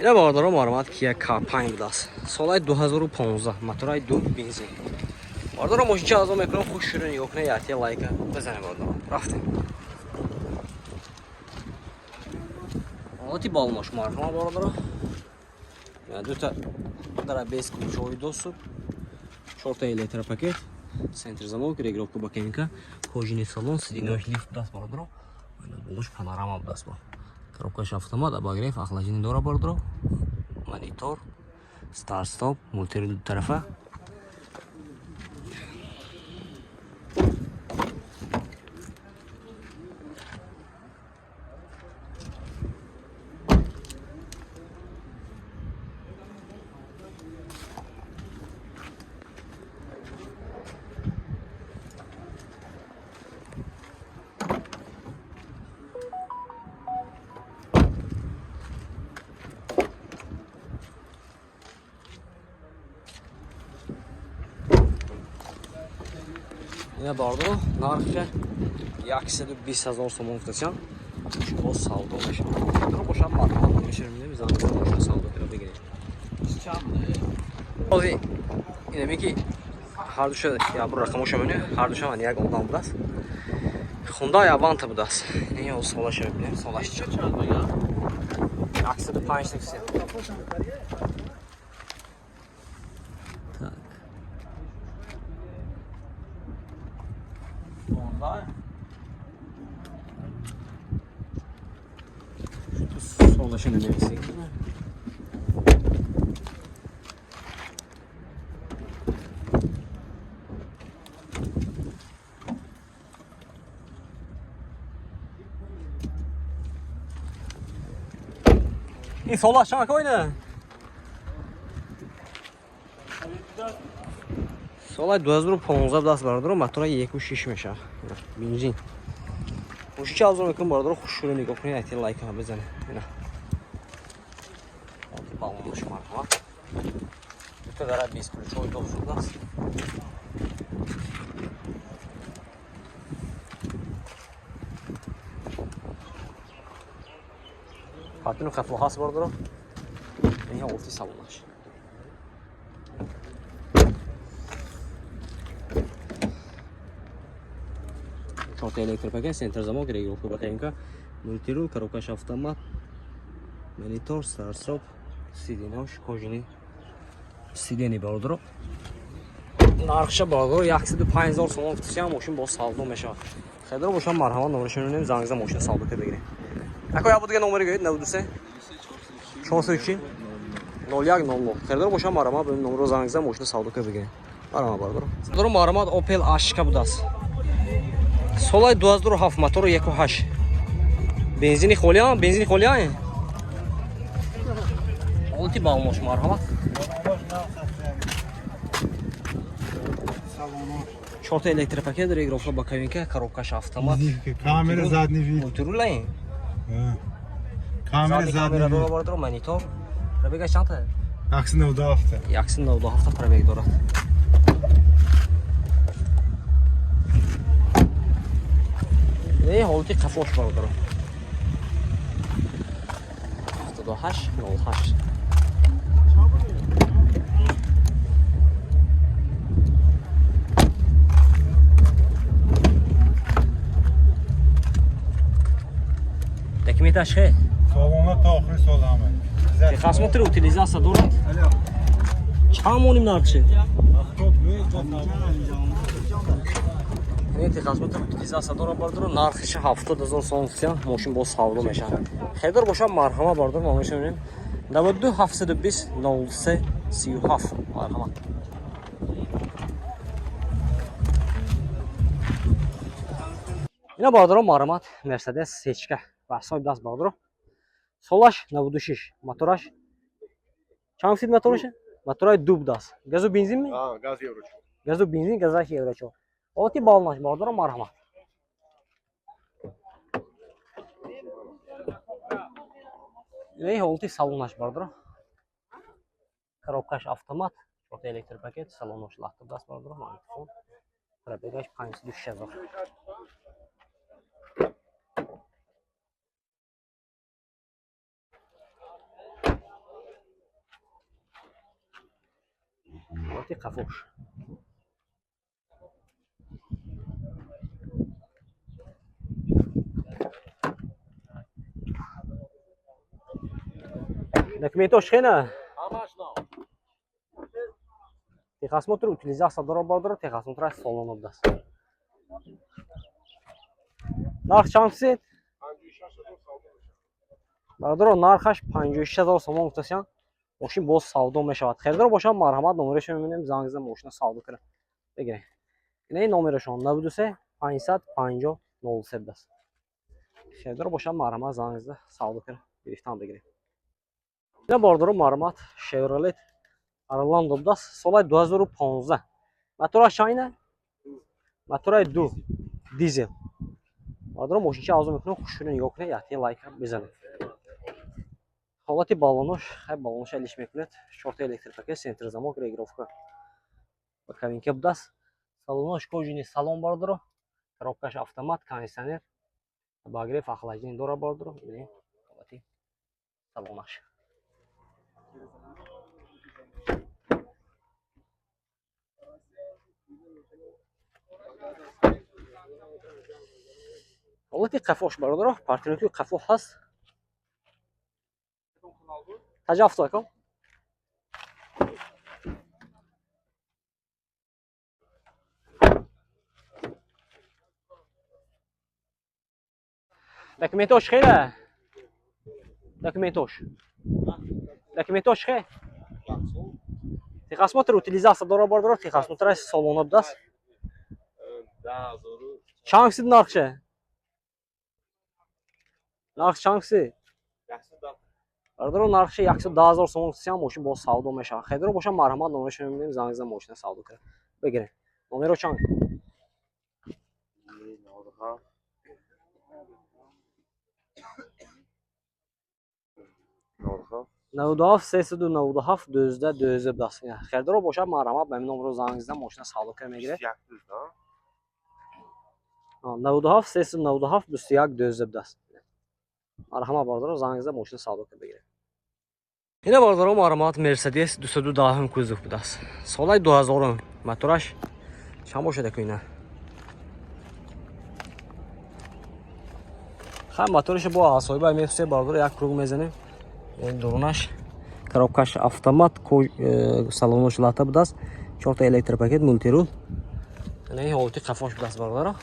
Ина бародаро, марҳамат, Kia K5 будааст. Солаи 2015, мотораи 2, бензин. Бародаро, мошинча азо мекунам, хуш шуро нигоҳ кунед, якте лайка бизанед, бародаро. Рафтем. Ҳолати балонош марҳамат, бародаро. Дута дара без ключовой доступ, чорта электропакет, центр замок, регулировка боковинка, кожаный салон, сиденьяш лифт будааст, бародаро. Болош панорама будааст бо. Коробкаш автомат, обогрев, охлаждение дора, бародаро. Монитор, старт стоп, мультируль ду тарафа. Ина бародаро, нархи 120 000 сомон гуфтасям, боз савдо мешавад. Бародаро, бошад, марҳамат, номершро мебинем, занг зада мошина савдо кира бигиред. Ҳозир инаме ки ҳардуша ябр рақамоша мебинем, ҳардуша ман як одам будааст. Хундай Аванта будааст. Ин ҳоз солаша мебинем, солаш чанд? 105 такси. Так. Солаша намевисем. Ин солаш чанд койна? Солаи 2015 даст, бародаро, мотора 1.6 мешавад. Бензин. Мошинча авзо мекунам, бародаро, хушшуро нигоҳ кунед, якте лайка бизанед. Ина. Балонош марҳамат. Дута дара бесключовой доступ аст. Патину қафло ҳаст, бародаро. Ин ҳолати салонаш. Чорта электропакет, центр замок, регулировка боковинка, мультируль, коробкаш автомат, монитор, старт-стоп, сиденьяш кожаный сиденье, бародаро. Нархша, бародаро, 105 000 сомон гуфтасям, мошин боз савдо мешавад. Хайдаро бошам, марҳамат, номерашро мебинем, занг зада мошина савдо ка бигирем. Ако я буд, номери гӯед: 93 440 01 00. Харидор бошам, марҳамат, ба номерро занг зада мошина савдо ка бигирем. Марҳамат, бародаро. Бародаро, марҳамат, Opel Ashka будааст. Солаи 2007, мотору 1.8. Бензини холиам, бензини холиам. Ҳолати балонош марҳамат. Чорта электропакет, регулировка боковинка, коробкаш автомат. Камера задний вид. Мультируль ин. Камера Задний камера задний дора, вид. бародаро, монитор. Пробегаш чанд? 197. 197 пробег дорад. Ҳолати қафош, бародаро. 78 08. Документаш хе? Салона то охири сол ҳама. Техосмотр, утилизация дорад. Чанд моним нархше? Ин техосмотр, утилизация дорад, бародаро, нархиш 70 000 сом гуфтям, мошин боз савдо мешавад. Харидор бошад, марҳамат, бародаро, номершо мебинем. 92 720 03 37, марҳамат. Ина бародаро, марҳамат, Мерседес сечка ва соҳиб даст, бародаро. Солаш 96, мотораш чанд гуфтид мотораша? Мотораи дуб даст. Газу бензин ми? Газ евро. Газу бензин, газаш евро 4. Ҳолати балонаш, бародаро, марҳамат. Ин ҳолати салонаш, бародаро. Коробкаш автомат, чорта электропакет, салонош лахта даст, бародаро, магнитофон. Пробегаш 506 ҳазор. Ҳолати қафош. Документош хена? Ҳамаш нав. Техосмотр утилизация дора бардора, техосмотр аз салон будааст. Нарх чанд кисед? Бародаро, нархаш 56 000 сомон гуфтасян. Мошин боз савдо мешавад. Харидор бошад, марҳамат, номерашо мебинем, занг зада мошина савдо кунад. Бигиред. Ина ин номерашон 93 550 03 будааст. Харидор бошад, марҳамат, занг зада савдо кунад, гирифтан бигиред. Ина бародаро, марҳамат, Chevrolet Orlando будааст, соли 2015. Мотораш чанд ина? Мотораи ду дизел. Бародаро, мошинча авзо мекунем, хушрӯ нигоҳ кунед, яхте лайка бизанед. Ҳолати баллонош, хай баллонош алиш мекунед. Чорта электропакет, центр замок, регулировка. Ба кабинка будааст. Салонош кожаный салон бародаро. Коробкаш автомат, кондиционер. Обогрев, охлаждение дора бародаро. Бибинед ҳолати салонаш. Ҳолати қафош бародаро, партнерки қафо ҳаст. Таҷафто аком. Документош хела? Документош. Документош хе? Техосмотр утилизация дора бародаро, техосмотр салона будааст. Чанд кисид нархше? Нарх чанд кисид? Бародаро, нархше 110 000 сомон гуфтасиам, мошин боз савдо мешавад. Харидор бошад, марҳамат, номерашо мебинем, занг зада мошина савдо кунад. Бигиред. Номеро чанд? 97 397 12 12 будааст. Харидор бошад, марҳамат, ба ин номеро занг зада мошина савдо кунад мегиред. 97 397 21 12 будааст. Марҳамат бародаро, занг зада мошина савдо кунад бигиред. Ина бародаро, марҳамат, Mercedes 210 кузов будааст. Солаи 2000, мотораш чанд бошад аку ина? Хай мотораш бо асоиба мефсе бародаро, як круг мезанем. Дурунаш коробкаш автомат, салонош лата будааст. Чорта электропакет, мультирул. Ина ин ҳолати қафош будааст бародаро.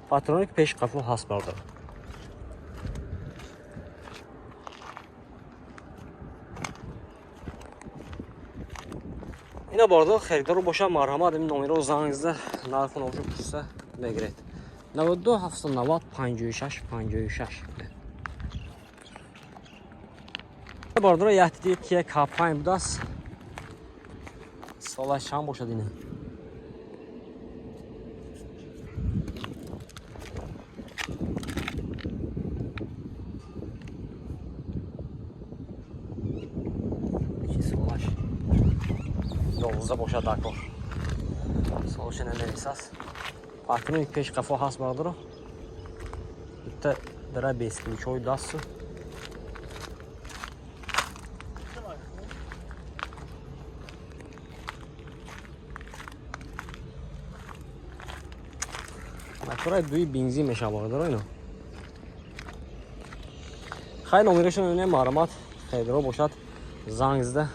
Патроник пеш қафо ҳаст бародаро. Ина бародаро, харидоро бошад, марҳамат, ин номеро занг зада нарху номошо пурса мегиред. 92 790 56 56. Бародаро, яхти Kia K5 будааст. Солаш чанд бошад ина? Чи солаш? 11 бошад дакор. Солаша нанависаст. Патрони пеш қафо ҳаст бародаро. Дутта дара бесключои дасту. Мотораи дуи бензин мешавад бародаро ино. Хай номерашо мебинем, марҳамат, харидоро бошад, занг зада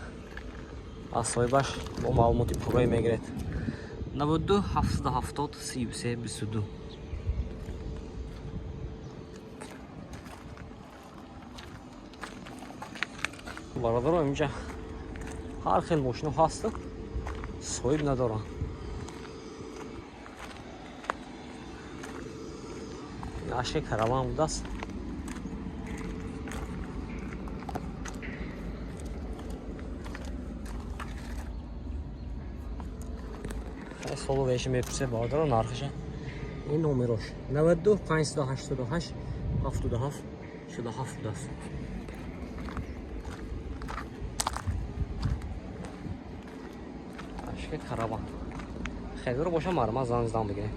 аз соҳибаш бо маълумоти пуррае мегиред. 92 770 33 22. Бародаро, инҷа ҳар хел мошино ҳаст, соҳиб надоранд. Ашки караван будааст. Солу веши мепурсе бародаро нархаша. Ин номерош 92 588 77 47 будааст. Ашки караван. Харидор боша, марҳамат, занг задан бигиред.